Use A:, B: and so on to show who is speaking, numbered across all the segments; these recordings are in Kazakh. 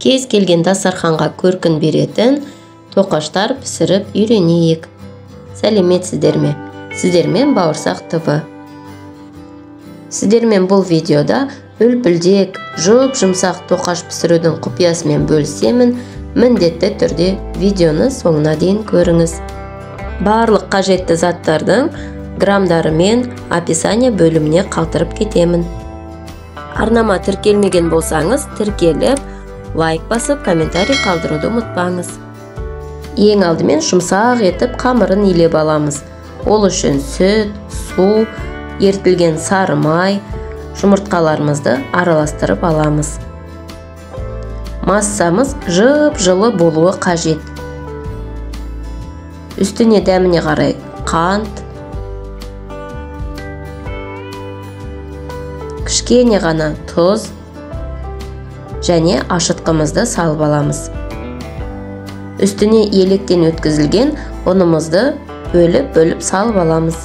A: Кез келген дастарханға көркін беретін тоқаштар пісіріп үйренейік. Сәлеметсіздер ме? Сіздермен Бауырсақ ТВ. Сіздермен бұл видеода үлпілдек, жұп-жұмсақ тоқаш пісірудің құпиясымен бөлісемін. Міндетті түрде видеоны соңына дейін көріңіз. Барлық қажетті заттардың граммдарымен описание бөліміне қалдырып кетемін. Арнама тіркелмеген болсаңыз, тіркеліп, лайк басып, комментарий қалдыруды ұмытпаңыз. Ең алдымен жұмсақ етіп қамырын илеп аламыз. Ол үшін сүт, су, ерітілген сары май, жұмыртқаларымызды араластырып аламыз. Массамыз жып-жылы болуы қажет. Үстіне дәміне қарай қант, кішкене ғана тұз және ашытқымызды салып аламыз. Үстіне електен өткізілген ұнымызды бөліп-бөліп салып аламыз.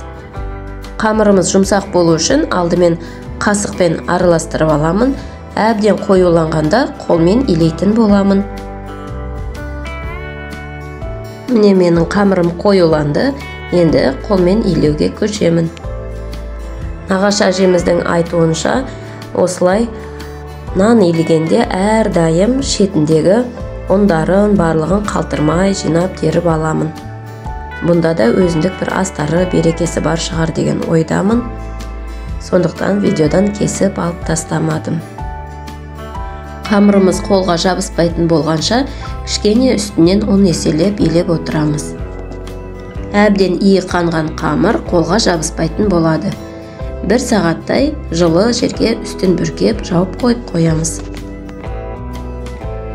A: Қамырымыз жұмсақ болу үшін алдымен қасықпен араластырып аламын. Әбден қоюланғанда қолмен илейтін боламын. Міне менің қамырым қоюланды, енді қолмен илеуге көшемін. Нағашы әжеміздің айтуынша, осылай нан илегенде әрдайым шетіндегі ұндарын барлығын қалдырмай жинап теріп аламын. Бұнда да өзіндік бір астары, берекесі бар шығар деген ойдамын. Сондықтан видеодан кесіп алып тастамадым. Қамырымыз қолға жабыспайтын болғанша кішкене үстінен ұн еселеп илеп отырамыз. Әбден иі қанған қамыр қолға жабыспайтын болады. Бір сағаттай жылы жерге үстін бүркеп жауып қойып қоямыз.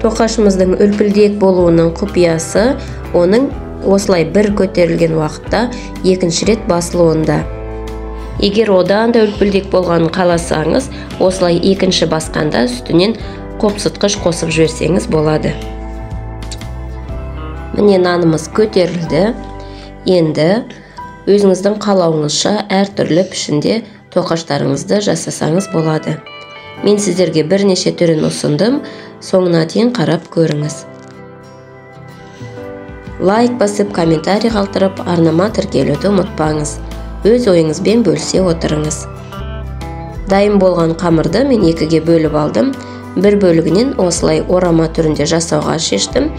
A: Тоқашымыздың үлпілдек болуының құпиясы оның осылай бір көтерілген уақытта екінші рет басылуында. Егер одан да үлпілдек болғанын қаласаңыз, осылай екінші басқанда үстінен қопсытқыш қосып жіберсеңіз болады. Міне нанымыз көтерілді. Енді өзіңіздің қалауыңызша әртүрлі пішінде тоқаштарыңызды жасасаңыз болады. Мен сіздерге бірнеше түрін ұсындым, соңына дейін қарап көріңіз. Лайк басып, комментарий қалдырып, арнама тіркелуді ұмытпаңыз. Өз ойыңызбен бөлісе отырыңыз. Дайын болған қамырды мен екіге бөліп алдым. Бір бөлігінен осылай орама түрінде жасауға шештім,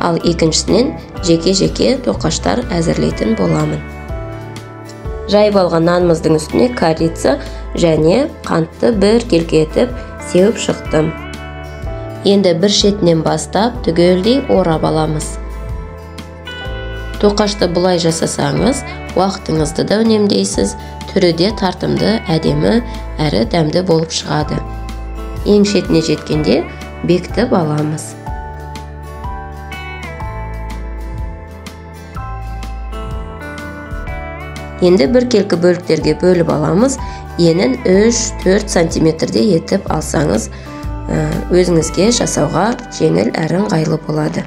A: ал екіншісінен жеке-жеке тоқаштар әзірлейтін боламын. Жайып алған нанымыздың үстіне корица және қантты бір келкі етіп сеуіп шықтым. Енді бір шетінен бастап түгелдей орап аламыз. Тоқашты бұлай жасасаңыз, уақытыңызды да үнемдейсіз, түрі де тартымды, әдемі, әрі дәмді болып шығады. Ең шетіне жеткенде бекітіп аламыз. Енді бір келкі бөліктерге бөліп аламыз. Енін 3-4 сантиметрде етіп алсаңыз, өзіңізге жасауға жеңіл әрі ыңғайлы болады.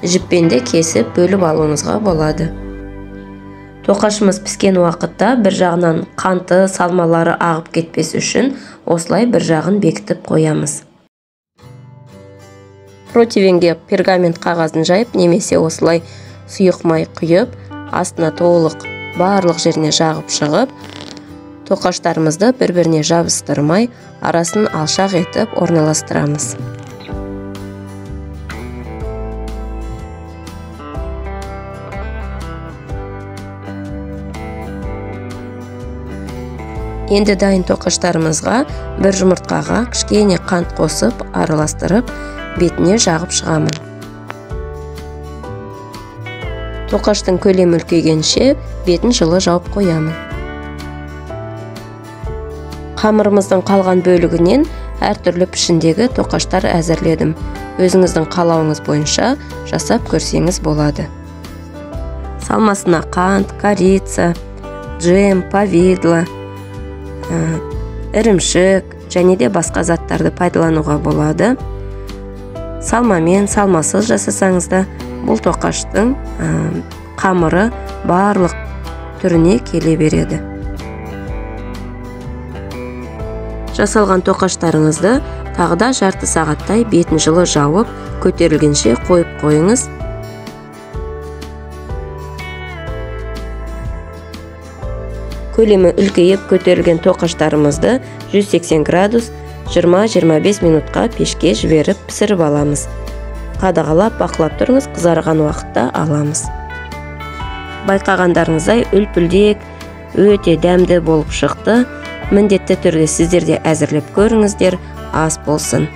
A: Жіппен де кесіп бөліп алуыңызға болады. Тоқашымыз піскен уақытта бір жағынан қанты, салмалары ағып кетпес үшін осылай бір жағын бекітіп қоямыз. Противенге пергамент қағазын жайып немесе осылай сұйық май құйып, астына толық барлық жеріне жағып шығып, тоқаштарымызды бір-біріне жабыстырмай, арасын алшақ етіп орналастырамыз. Енді дайын тоқаштарымызға бір жұмыртқаға кішкене қант қосып, араластырып, бетіне жағып шығамын. Тоқаштың көлемі үлкейгенше бетін жылы жауып қоямын. Қамырымыздың қалған бөлігінен әртүрлі пішіндегі тоқаштар әзірледім. Өзіңіздің қалауыңыз бойынша жасап көрсеңіз болады. Салмасына қант, корица, джем, повидло, ірімшік және де басқа заттарды пайдалануға болады. Салмамен, салмасыз жасасаңыз да бұл тоқаштың қамыры барлық түріне келе береді. Жасалған тоқаштарыңызды Тағы да жарты сағаттай бетін жылы жауып, көтерілгенше қойып қойыңыз. Көлемі үлкейіп көтерілген тоқаштарымызды 180 градус 20-25 минутқа пешке жіберіп пісіріп аламыз. Қадағалап бақылап тұрыңыз, қызарған уақытта аламыз. Байқағандарыңыздай үлпілдек, өте дәмді болып шықты. Міндетті түрде сіздер де әзірлеп көріңіздер, ас болсын.